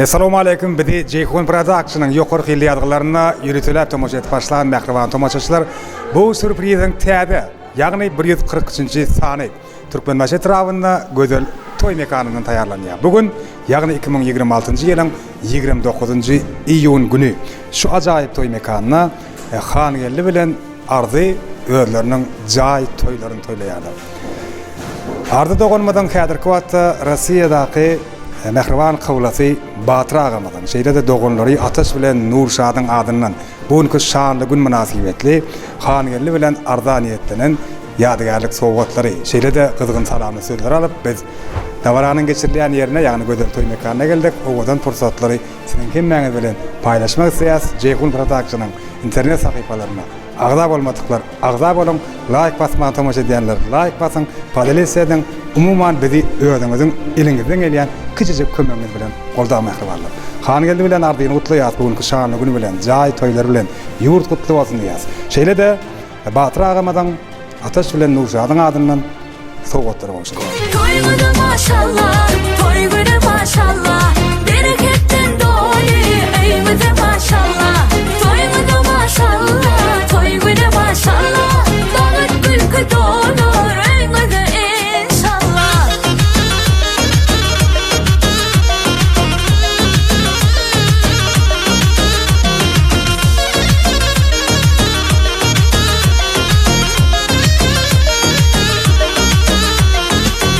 Essalawmaleýkum bizi Jeýhun Productionyň ýokary hilli ýazgylaryna ýöriteläp tomaşa edip başlan mähriban tomaşaçylar bu sýurpriziň täze ýagny 143-nji sany Türkmenbaşy etrabynda gözel toý mekanyndan taýýarlanýar. Bu gün ýagny 2026-njy ýylyň 29-njy iýun güni şu ajaýyp toý mekanda Hangeldi bilen Arzy özleriniň jaý toýlaryny toýlaýarlar. Arzy doganymyzyň häzirki wagtda Rossiýadaky mähriban kyblasy Batyr agamyzyň, şeýle-de doganlary Ataş bilen Nurşadyň adyndan bu günki şanly gün mynasybetli Hangeldi bilen Arza niýetlenen ýadygärlik sowgatlary, şeýle-de gyzgyn salamly sözleri alyp, biz dabaranyň geçirilýän ýerine, ýagny gözel toý mekanyna geldik. Owadan pursatlary siziň hemmäňiz bilen paýlaşmak isleýäris. Jeýhun Productionyň internet sahypalaryna agza bolmadyklar agza boluň, laýk basman tomaşa edýänler laýk basyň, podelisiýa ediň, umuman bizi özüňiziň eliňizden gelýän kiçijik kömegiňiz bilen goldaň mähribanlar. Hangeldi bilen Arzyny gutlaýas bu günki şanly güni bilen, jaý toýlary bilen ýurt gutly bolsun diýýäs. Şeýle-de Batyr agamyzyň Ataş bilen Nurşadyň adyndan sowgatlary gowşurýar. Toý güni maşallah, toý güni maşallah, Bereketden doly öýüňize maşallah. Toý güni maşallah, toý güni maşallah, Bagt gülki dolar öýüňize enşallah.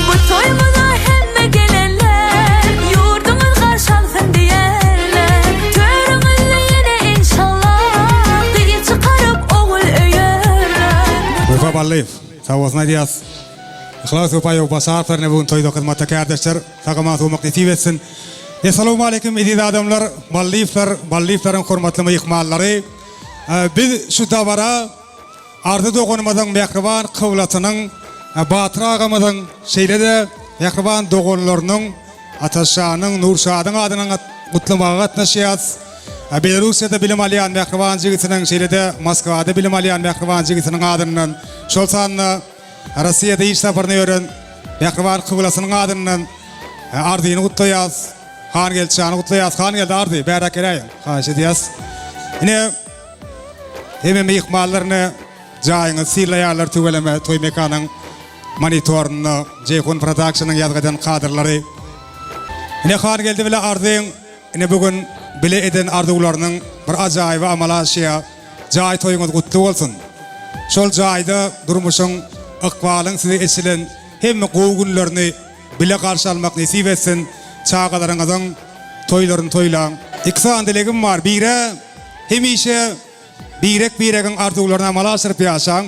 Bu toýumyza hemme gelenler, Ýurduňyz garşy alsyn diýerler. Törüňizde ýene enşallah, Gyz çykaryp ogul öýerler. Wepa Ballyýew, sag bolsun aýdýas. Yhlas Wepaýew Başarow bu gün toýda hyzmatda kärdeşler sag-aman sowmak nesip etsin. Essalawmaleýkim eziz adamlar, Ballyýewler, Ballyýewleriň hormatly myhmanlary. Biz şu dabara Arzy doganymyzyň mähriban kyblasynyň, Batyr agamyzyň, şeýle-de mähriban doganlarynyň Ataşjanyň, Nurşadyň adyna gutlamaga gatnaşýarys. Belarussiýada bilim alýan mähriban jigisiniň, şeýle-de Moskwada bilim alýan mähriban jigisiniň adyndan, şol sanda Russiýada iş saparyna ýören mähriban kyblasynyň adyndan Arzyny gutlaýarys. Hangeldi jany gutlaýas. Hangeldi Arzy bäräk geläýiň. Haýyş edýäs. Ine hemme myhmanlar ine jaýyňyzy synlaýarlar tüweleme toý mekanyň monitorynda Jeýhun Productionyň ýazgy eden kadrlary. Ine Hangeldi bile Arzyň ine bu gün bile eden arzuwlarynyň bir ajaýyby amala aşýar. Jaý toýuňyz gutly bolsun. Şol jaýda durmuşyň, ykbalyň size eçilen hemme gowy günlerini Bile garşy almak nesip etsin çagalaryňyzyň toýlaryny toýlaň. Iki sany dilegim bar birä hemişe birek biregiň arzuwlaryny amala aşyryp ýaşaň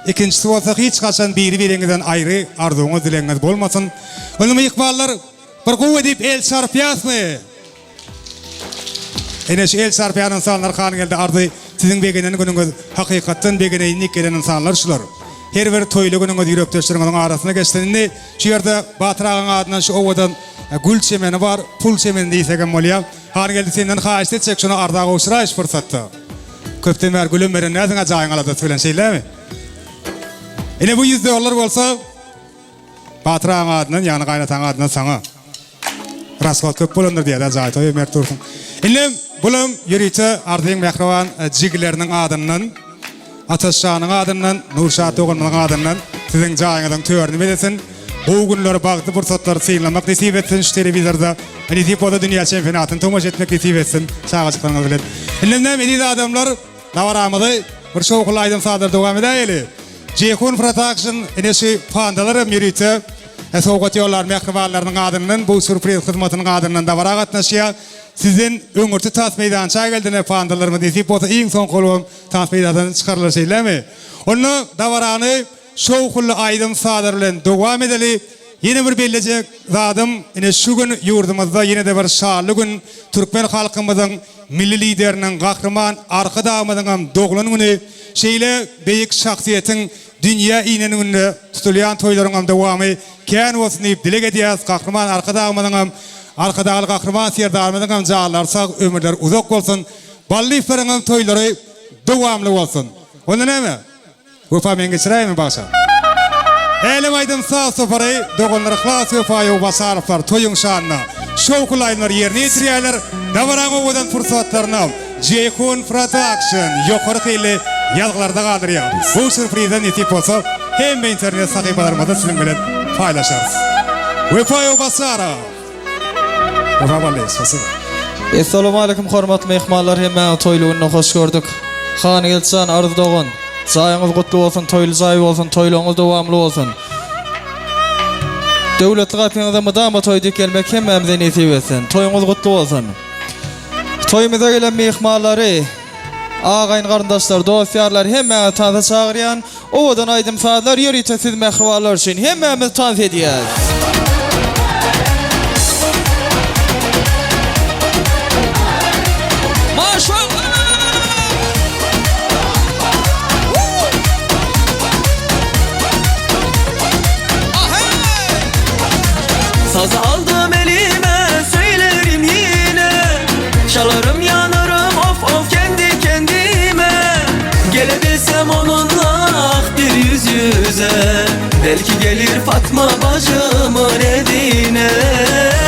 ikinjisi bolsa hiç haçan biri biriňizden aýry arzuwyňyz dilegiňiz bolmasyn indi myhmanlar bir gowy edip el çarpýasmy. Ene şu el çarpýan ynsanlar Hangeldi Arzy siziň begenen günüňiz hakykatdan begeneýin diýip gelen ynsanlar şular. Her bir toýly günüňiz ýürekdeşleriňiziň arasynda geçsin. Indi şu ýerde Batyr agaň adyndan şu owadan gül çemeni bar, pul çemeni diýsegem bolýar. Hangeldi senden haýyşt etjek şuny Arza gowşuraý şu pursatda. Köpden bäri gülem beren dälsiň-ä jaýyň aladasy bilen şeýlemi? Ine bu ýüz dollar bolsa Batyr agaň adyndan ýagny gaýynataň adyndan saňa. Rashod köp bolandyr diýýär-dä jaý toýa mert dursun. Indem bulam ýörite Arzyň mähriban jigileriniň adyndan, Ataşjanyň adyndan, Nurşat doganymyzyň adyndan siziň jaýyňyzyň törüni bezesin. Gowy günleri, bagtly pursatlary synlamak nesip etsin şu telewizorda. Nesip bolsa dünýä çempionatyny tomaşa etmek nesip etsin çagajyklaryňyz bilen. Indem näme eziz adamlar dabaramyzy bir şowhunly aýdym-sazlar dowam edäýeli. Jeýhun Production ine şu pandalar hem ýörite Sowgat ýollar mähribanlarynyň adyndan bu sýurpriz hyzmatynyň adyndan dabara gatnaşýar. Sizden öňürti tans meýdança geldiler pandalarymyz nesip bolsa iň soňky bolubam tans meýdançadan çykarlar şeýlemi? Onda dabarany şowhunly aýdym sazlar bilen dowam edeli. Ýene bir bellejek zadym ine şu gün ýurdumyzda ýene-de bir şanly gün türkmen halkymyzyň Milli Lideriniň Gahryman Arkadagymyzyňam doglan güni şeýle beýik şahsyýetiň Dünýä inen günde tutulýan toýlaryňam dowamy kän bolsun diýip dileg edýäs. Gahryman Arkadagymyzyňam, Arkadagly Gahryman Serdarymyzyňam janlary sag, ömürleri uzak bolsun. Ballyýewleriňem toýlary dowamly bolsun. Onda näme? Wepa men geçiräými bagşa? Älem aýdym saz topary doganlar Yhlas Wepaýew Basarowlar toýuň şanyna. şowhunly aýdymlary ýerine ýetirýärler. Dabaraň owadan pursatlaryny Jeýhun Production ýokary hilli ýazgylarda galdyrýar. Bu sýurprize nesip bolsa hemme internet sahypalarymyzda siziň bilen paýlaşarys. Wepa Ýowbasarow. Wepa Ballyýew, spasibo. Essalawmaleýkum hormatly myhmanlar hemmäňizi toýly günde hoş gördük. Hangeldijan Arzy dogan jaýyňyz gutly bolsun toýly jaý bolsun toýlaryňyz dowamly bolsun. Döwletli gapyňyza mydama toý dik gelmek hemmämize nesip etsin. Toýuňyz gutly bolsun. Toýumyza gelen myhmanlary, agaýyn garyndaşlar, dost ýarlar hemmäňizi tansa çagyrýan. Owadan aýdym sazlar ýörite siz mähribanlar üçin. Hemmämiz tans edýäs. Maşallah! Sazı aldım elime söylerim yine Çalarım yanarım of of kendi kendime Gelebilsem onunla ah bir yüz yüze Belki gelir Fatma bacımın evine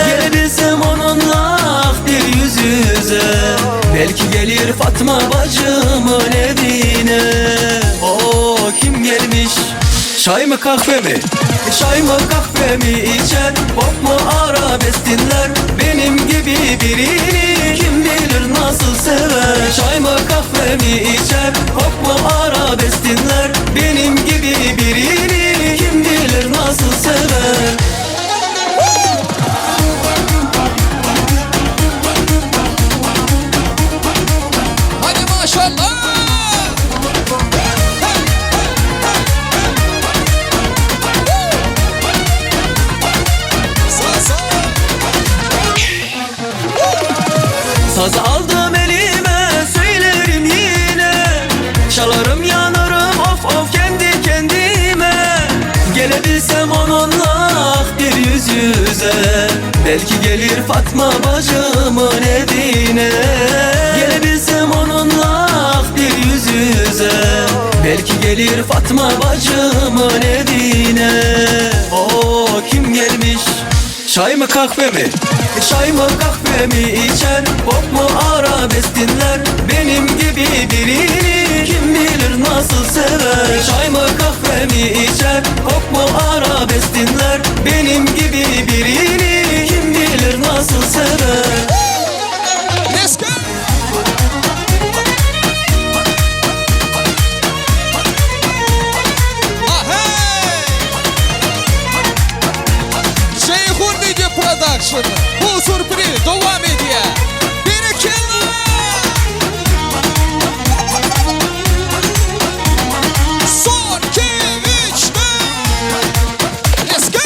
Gelebilsem onunla ah bir yüz yüze Belki gelir Fatma bacımın evine Oo kim gelmiş? Çay mı kahve mi? Çay mı kahve mi içer? Pop mu arabesk dinler? Benim gibi birini kim bilir nasıl sever? Çay mı kahve mi içer? Pop mu arabesk dinler? Benim gibi birini kim bilir nasıl sever? Hadi maşallah! Sağ sağ! Sazı aldım elime söylerim yine Çalarım yanarım of of kendi kendime Gelebilsem onunla ah bir yüz yüze Belki gelir Fatma bacımın evine Gelebilsem onunla ah bir yüz yüze Belki gelir Fatma bacımın evine Oo kim gelmiş? Çay mı kahve mi? Çay mı kahve mi içer? Pop mu arabesk dinler? Benim gibi birini kim bilir nasıl sever? Çay mı kahve mi içer? Pop mu arabesk dinler? Benim gibi birini kim bilir nasıl sever? Let's go! Ahey! Ceyhun Video Production bu sürpriz dowam edýär. Berekella! Son, 2, 3, 4. Let's go!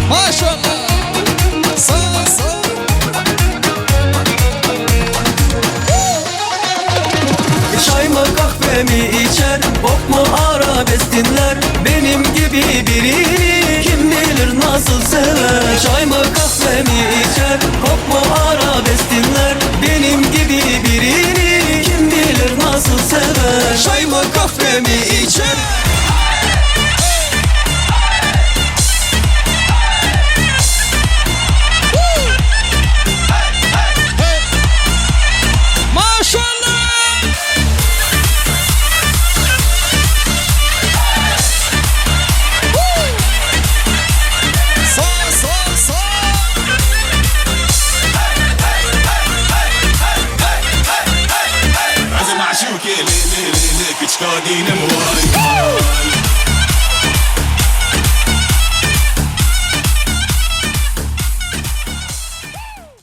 Maşallah! Sağ sağ! Çay mı kahve mi içer? Pop mu arabesk dinler? Benim gibi birini kim bilir nasıl sever? Çay mı kahve mi içer? Pop mu arabesk dinler? Benim gibi birini kim bilir nasıl sever? Çay mı kahve mi içer? Maşallah! Sağ sağ sağ! عزم عشوكي لي لي لي لي كتشكادي نمواي.